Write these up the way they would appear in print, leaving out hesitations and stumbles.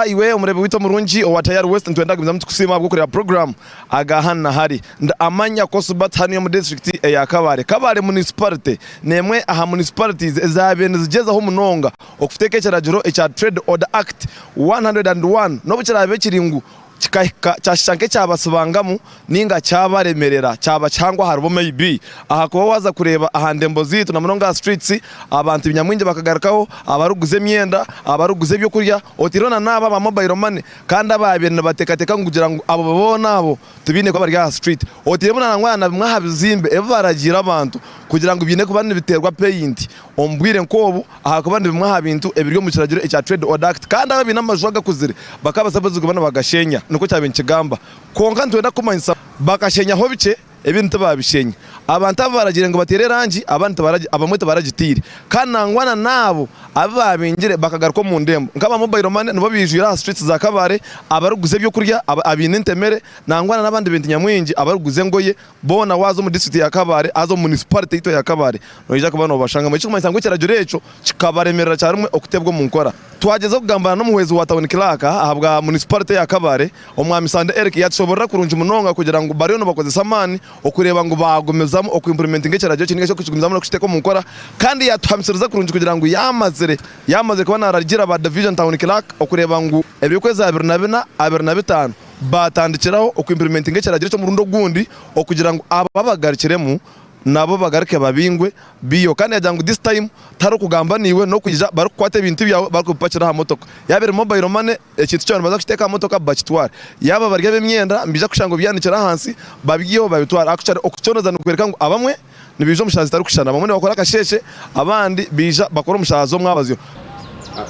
Munonga iwe omureebi waitu omurungi owa Tayari West nitwenda kugumizamu nitukusiima ahabw'okureeba puroguraamu aga hanu na hari. Ndi Amanya Kosubat hanu omu disiturikiti eya Kabale. Kabale Municipality n'emwe aha municipalities ezaabaire nizigyezaho munonga okuteeka ekiragiro ekya Trade Order Act 101 n'obu kiraabe kiri ngu kikahika kyashusha nk'ekyabasibangamu ninga kyabaremerera kyaba kihango aharibo maybe ahakuba waaza kureeba aha ndembo zaitu na munonga aha streets abantu nyamwingi bakagarukaho abarikuguza emyenda, abarikuguza ebyokurya otaireho na n'abo aba mobile money kandi abaabaire nibateekateeka ngu kugira ngu abo boona abo tibaine kuba bari aha street otairemu nangwa na bimwe aha bizimbe ebi baragiire abantu kugira ngu biine kuba nibiteerwa paint omu bwire nk'obu ahakuba ni bimwe aha bintu ebiri omu kiragiro ekya Trade Order Act kandi abo abaine amaju agakuzire bakaba basapozi kuba nibagashenya nikwo kyabaire nikigamba. Kwonka nitwenda kukumanyisa bakashenyaho bikye ebindi tibaabishenya. Abantu abu baragiire ngu bateere erangi abandi abamwe tibaragiteire kandi nangwa na n'abo abu baabingire bakagaruka omu ndembo nk'aba mobile money nibo baijwire aha streets za Kabale abarikuguza ebyokurya, abaine entemere nangwa na n'abandi bintu nyamwingi abarikuguza engoye Boona waaza omu disiturikiti ya Kabale haza omu munisiparite yaitu eya Kabale noija kuba noobashangamu. Ekirikumanyisa ngu ekiragiro ekyo kikabaremerera kyarimwe okuteebwa omu nkora. Twagyeza kugambana n'omuhwezi wa tawuni kilaaka ahabwa munisiparite ya Kabale, Omwami Sande Eric yaatushoboorora kurungi munonga kugira ngu bariyo nibakozesa amaani okureeba ngu baagumizamu okuimpurimentinga ekiragiro eki ninga shi okukigumizamu n'okukiteeka omu nkora kandi yaatuhamisiriza kurungi kugira ngu yaamazire yaamazire kuba naaragiira ba division tawuni kilaaka okureeba ngu eby'okwezi 24, 25 Baatandikiraho okuimpurimentinga ekiragiro eky'omurundi ogundi okugira ngu abo abagarukiremu nabo bagaruke babingwe biiheho. Kandi yaagira ngu this time tihariho kugamba naiwe n'okwija barikukwata ebintu byawe barikubipakira aha motoka. Yaaba eri mobile money ekintu kyona nibaza kukiteeka aha motoka bakitware. Yaaba bari ab'emyenda nibaija kushanga obyanikire ahansi babiiheho babitware. Actually okucondooza nikworeka ngu abamwe nibaija omu shaaha zitarikushushana. Abamwe nibakora akasheeshe abandi baija bakora omu shaaha z'omwabazyo.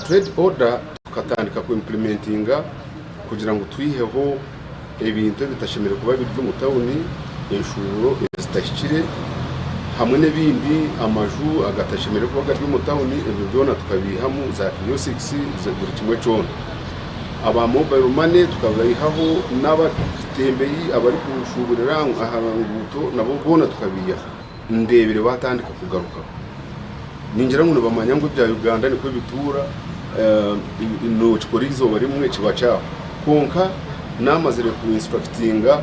Trade order tukatandika ku implementinga kugira ngu twiheho ebintu ebitashemereire kuba biri omu tawuni, enshuuburo ezitahikire hamwe n'ebindi amaju agatashemereire kuba gari omu tawuni ebyo byona tukabiihamu za kiyosikisi buri kimwe kyona. Aba mobile money tukabaihaho n'abatembeyi abarikushuuburira aha nguuto nabo boona tukabaihaho. Ndeebire baatandika kugarukaho. Ningira ngu nibamanya ngu ebya Uganda nikwo bituura, nookikora eizooba rimwe kiba kyahwa. Kwonka naamazire ku instructinga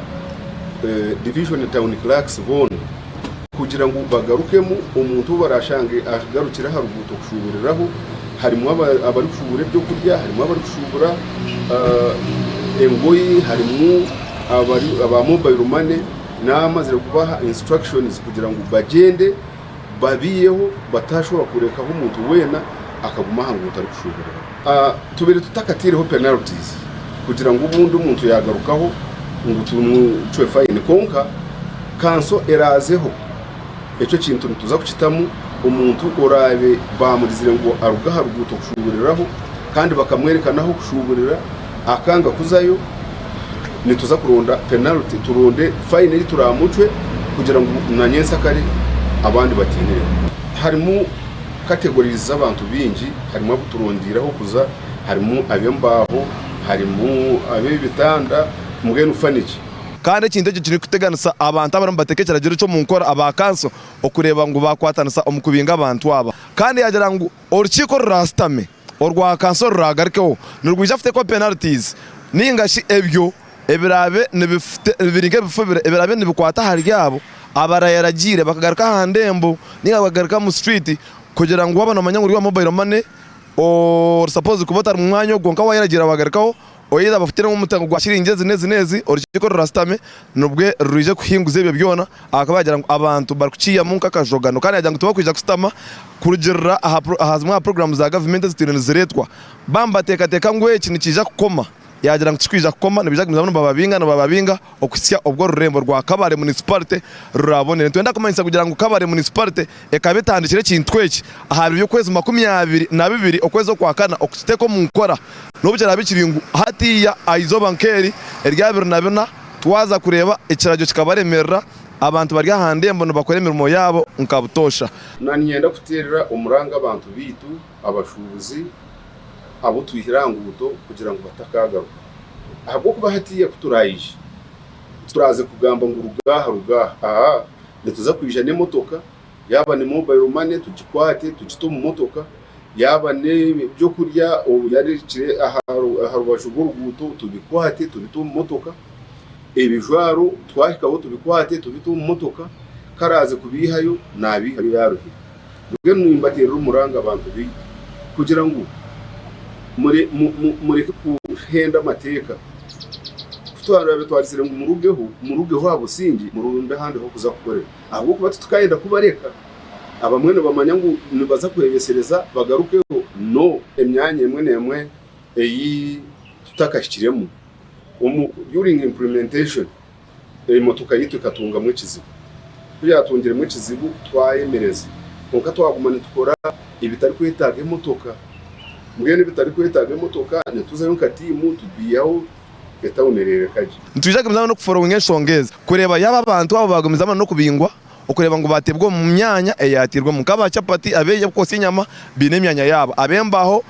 division town clerks boona kugira ngu bagarukemu omuntu ou baraashange agarukire aha ruguuto kushuuburiraho, harimu abarikushuubura ebyokurya, harimu abarikushuubura engoyi, harimu aba mobile money, naamazire kubaha instructions kugira ngu bagyende babiiheho batashobora kurekaho omuntu weena akaguma aha nguuto arikushuuburiraho. Tubaire tutakataireho penalties kugira ngu obundi omuntu yaagarukaho ngu tumucwe fayini kwonka kanso eraazeho ekyo ekintu nituza kukitamu omuntu oraabe baamugizire ngu aruge aha ruguuto kushuuburiraho kandi bakamworeka n'ah'okushuuburira akanga kuzayo nituza kuronda penalty turonde fayini ei turaamucwe kugira ngu na nyentsakare abandi batiinireho. Harimu categories z'abantu baingi, harimu abu turondiire ah'okuza, harimu ab'embaaho, harimu ab'ebitanda, mbwenu furniture. Kandi ekintu ekyo kirikuteganisa abantu abarimu nibateeka ekiragiro ekyo omu nkora aba kanso okureeba ngu baakwatanisa omu kubinga abantu aba. Kandi yaagira ngu orukiiko ruraasitame orwa kanso ruraagarukeho nirwija kuteekwa penalties ninga shi ebyo ebiraabe biri nk'ebifubiro ebiraabe nibikwata ahari abo abarayeragiire bakagaruka aha ndembo ninga bakagaruka omu street kugira ngu waaba noomanya ngu ori owa mobile money ori suppose kuba otari mu mwanya ogwo kwonka waayeragiira waagarukaho Oida bakuteeremu omutango gwa shiringi ezi n'ezi n'ezi, orukiiko rurashutame nibwo rwije kuhinguza ebyo byona ahakuba yaagira ngu abantu barikukiihamu nk'akajogano kandi yaagira ngu tibakwija kushutama kurugiirira aha zimwe aha puroguraamu za gavumenti ezitwire nizireetwa. Baaba nibateekateeka ngu eki nikiija kukoma, yaagira ngu tikikwija kukoma nibaija kugumizamu nibababinga nibababinga okuhitsya obu orurembo rwa Kabale Municipality ruraabonere. Nitwenda kumanyisa kugira ngu Kabale Municipality ekaba etandikire ekintu eki aha biro by'okwezi 22 okwezi okwakana okukiteeka omu nkora n'obu kiraabe kiri ngu hatiiya aha izooba nk'eri erya 24 twaza kureeba ekiragiro kikabaremerera abantu bari aha ndembo nibakora emirimo yaabo nka butoosha. Niinyenda kuteerera omuranga abantu baitu abashuubuzi abu twihire aha nguuto kugira ngu batakaagaruka ahabw'okuba hatiiya ku turaije tituraze kugamba ngu ruga aha ruga aha, aa nituza kwija n'emotoka yaaba ni mobile money tugikwate tugite omu motoka. Yaaba n'ebyokurya obihanikire aha rubaju rw'oruguuto tubikwate tubite omu motoka, ebijwaro twahikaho tubikwate tubite omu motoka, ku araaze kubiihayo naabiihayo yaaruhire. Mbwenu nimbateerera omuranga abantu baitu kugira ngu mureke kuhenda amateeka. Ku twaraabe twarizire ngu murugeho, murugeho aha busingye muronde ahandi h'okuza kukorera ahabw'okuba titukaayenda kubareka. Abamwe nibamanya ngu nibaza kwebesereza bagarukeho no emyanya emwe n'emwe ei tutakahikiremu omu during implementation emotoka yaitu ekatungamu ekizibu. Ku yatungiremu ekizibu twayemereza kwonka twaguma nitukora ebitarikwetaaga emotoka. Mbwenu ebitarikwetaaga emotoka nituzayo nka tiimu tubiihaho etawuni ereebeka gye. Nitwija kugumizamu n'okuforowinga enshonga ezi kureeba yaaba abantu abo baagumizamu n'okubingwa. Okureeba ngu baateebwa omu myanya eyaatairwemu nk'aba chapati, ab'okwotsya enyama baine emyanya yaabo, ab'embaho,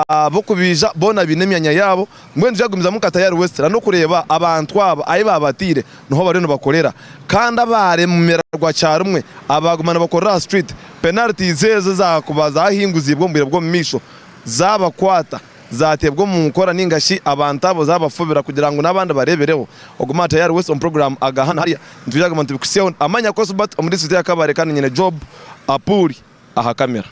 ab'okubaija boona baine emyanya yaabo. Mbwenu nitwija kugumizamu nka Tayari West n'okureeba abantu aba ahu baabataire niho bariyo nibakorera kandi abaaremera kyarumwe abaaguma nibakorera aha street penalties ezo ezaakuba zaahinguziibwe omu bwire bw'omu maisho zaabakwata. Zaateebwa omu nkora nainga shi abantu abo zaabafubira kugira ngu n'abandi bareebereho. Ogume aha Tayari West omu puroguraamu Aga Hanu Hariya. Nitwija kuguma nitubikuhitsyaho. Amanya Kosbat omu disiturikiti ya Kabale kandi nyine Job Apuuli aha kamera.